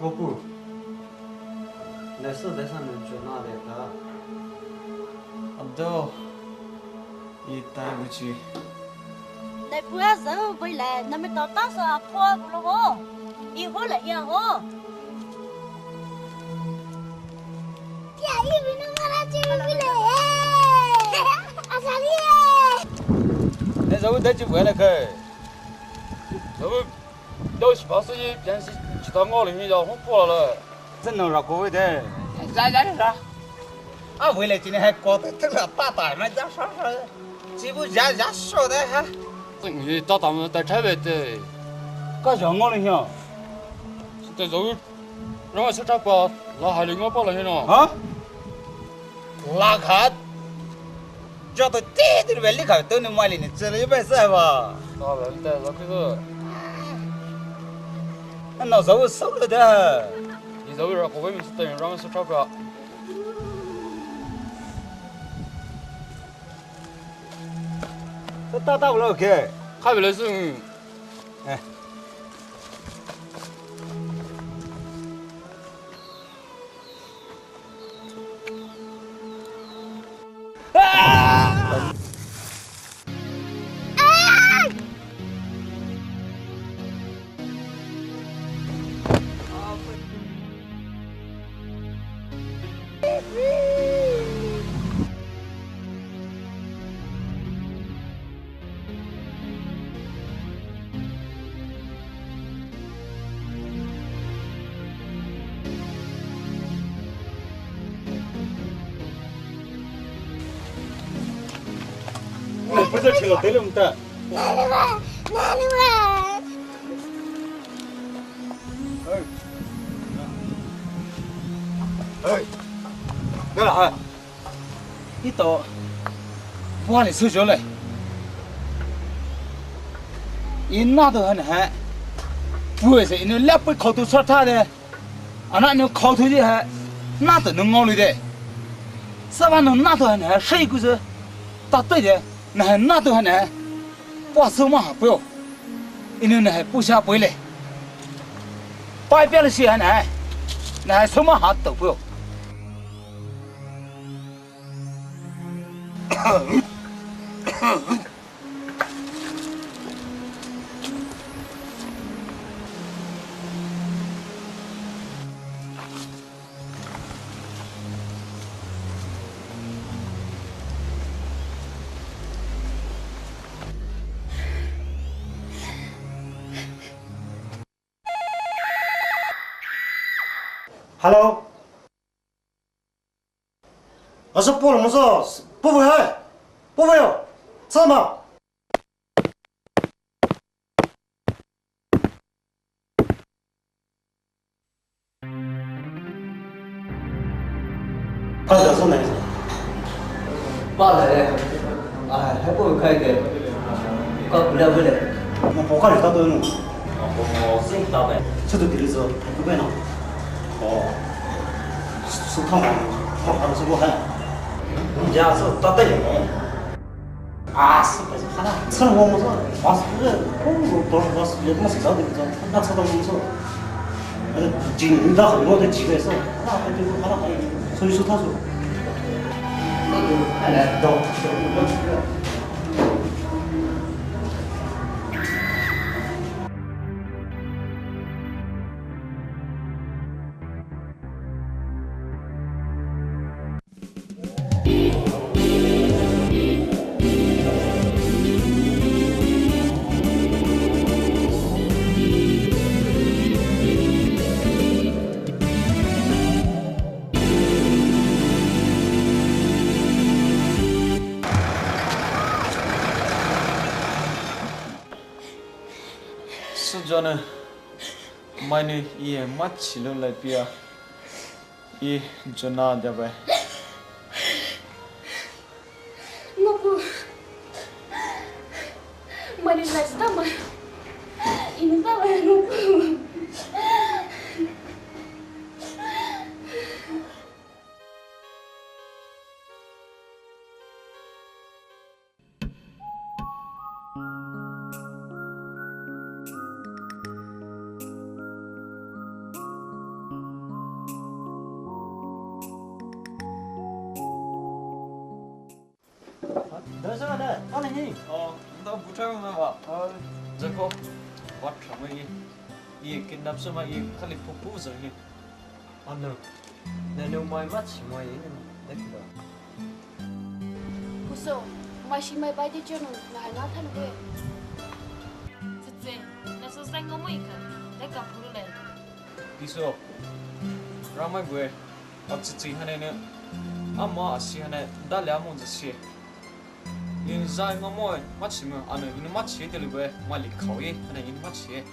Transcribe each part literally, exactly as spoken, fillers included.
Popu. Nai so dai sa nung chona de ka. Ado. Ita buchi. Nai pua zau bui lai, nai mi tao ta sa pua bu lo ho. I ho la hia ho. Tia i bi nung mara chi bi le. Asali e. Nai zau dai chi bu la ka. Zau. Dou shi ba su yi pian shi chi ta ngao le mi ya hong po le. Zhen nong ra ko wei de. Ya ya ya. A wei le chi ne hai ko de te la ta ta na ja sha sha. Chi bu ja ja sho de ha. Zhen yi ta ta ma ta chai wei de. Ka ja ngao le ya. Te zau. Rong su ta pa la ha le ngao pa le ya no. Ha? La khat. Jota ti ti beli kha tu ni mali ni chele be sa ba. Sa ba ta lo ki zo. Ano zau so lo da. Ni zau ra ko be mi su ta rong su ta pa. Sa ta ta lo ke. Kha be le su. Eh. Ito, bua ni su jo le. Ina to han ha. Bua se inu la pui khou tu sa tha de. Ana nu khou tu ji ha. Na to nu ngau lu de. Sa ba nu na to han ha. Sai ku se. Ta te de. Na ha na to han ha. Pua su ma ha pui o. Inu na ha pu sa pui le. Pai pia le si han ha. Na ha su ma ha to pui o. Hello. Asa Paul mo sa, Paul hai. Paul yo. Sama. Ka da sa nai. Ba le. A, hai ko kai ke. Ka ku le le. Mo po ka le ta to no. Mo po mo sing ta be. Chu tu di le zo. Ku be na. O. Su ta mo. Mo ka su ko ha. Ja su ta te mo. A, su ka su ka na. Su mo mo su. Ba su ko. Ko to ba su le mo su ta de zo. Na su ta mo su. Jing da ko de ji be su. Ala ka ju ala ka. Su su ta su. Ala do. Sujone, maine iye machilo laipia. I jona diabe. Ngoku. Mani lai sita ma. Ini ta ba ngoku. Dai sa dai, ale ni. Oh, nda buta ma ba. Oh. Zako. Wat khamai. Ye kidnap sama ye khali pupu zai. Ano, nanu mai machi mai ina dekda. Puso, mai shi mai bai de jono, na hai na than be. Tsitsi, na so zai ngamo ika, de ka pulu le. Piso, ramai bue, ap tsitsi hane ne, ama asi hane, da le amo zasi. Yin zai ngamo, machi mo, ano, yin machi te le bue, mali khao ye, hane yin machi ye.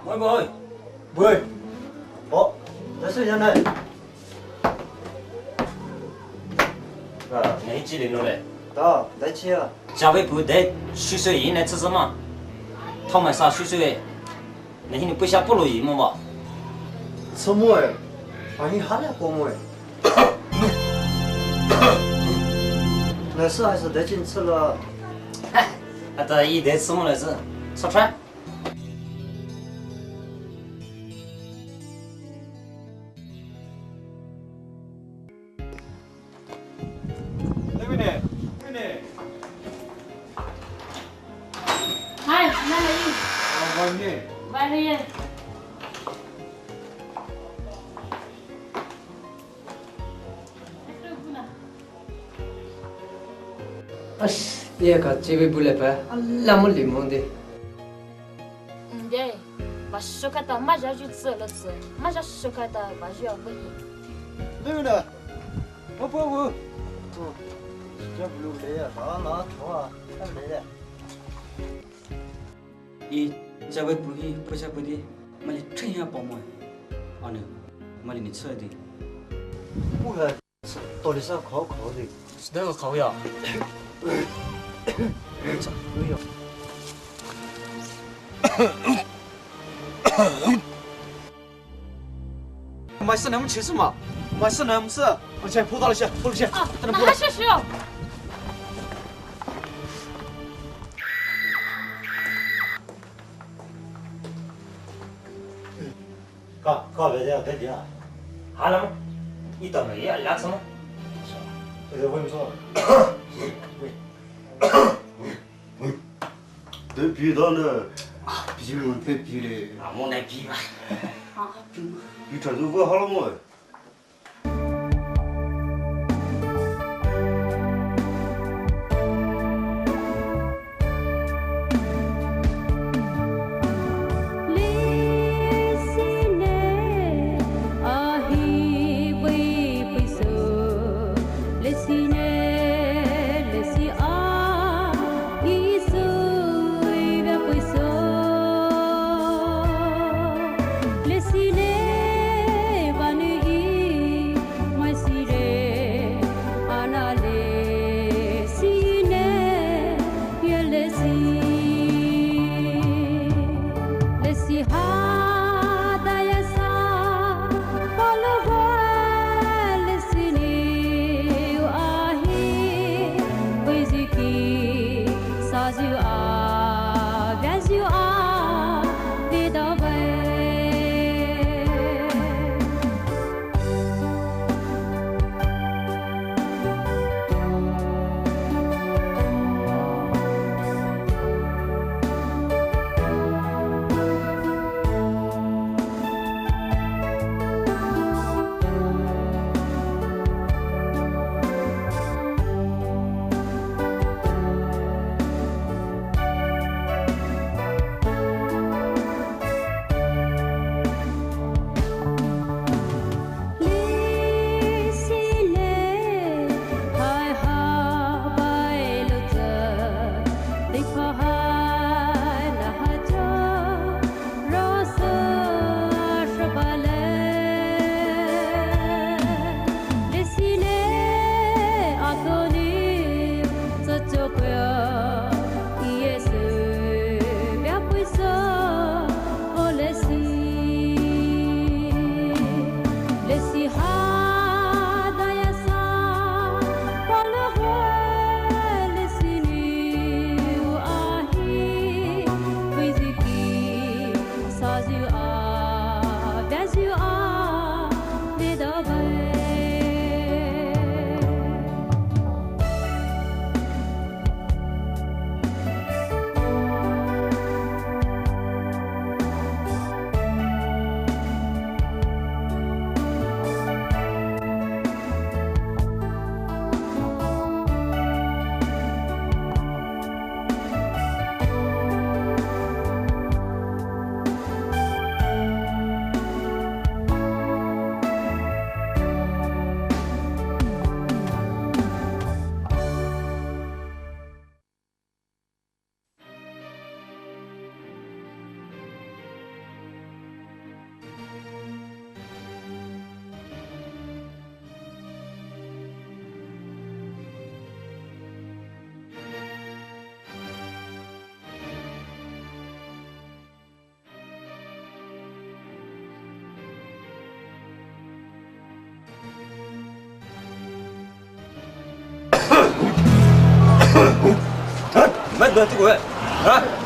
Boi, boi. Boi. Oh, dai sui ya nai. Ah, nei chi le no le. Da, dai chi ya. Jawe bu dai sui sui yin ne chi zi ma. Thao mai sa sui sui. Nei hi ni pusa pulo yi mo ba. Chi mo e. Ani ha le ko mo e. Na sa hai sa dai chin chi la. Ata yi dai chi mo le chi. Sa tra. Hai, na lai. Oh, bani. Bani. As, iya ka chibi bule pa, ala mo limo de. Nde, ba shokata ma ja ju tse le tse, ma ja shokata ba ju a bu hi. Luna, wo wo wo. Ja bulu le ya, ba na chua, ta le ya. I, jawe bu hi, pusa bu di, mali trin ya pa mo. Ane, mali ni tse di. Bu ha. Toli sa khao khao de. Sida khao ya. Cha, yo. Mai sa nam chi sa ma. Mai sa nam sa. Mai sa pu da le sha, pu le sha. Ah, ta na pu. Mai sa shi yo. Ka, ka ve dia, ve dia. Hala mo. Ita me ya la tsama. Re wen so. De pi da ne. Ah, pi mo pe pi le. Ah, mo na pi ma. Ah, pi ma. Pi tra du hala mo. Mai dua chi ko e. Ha?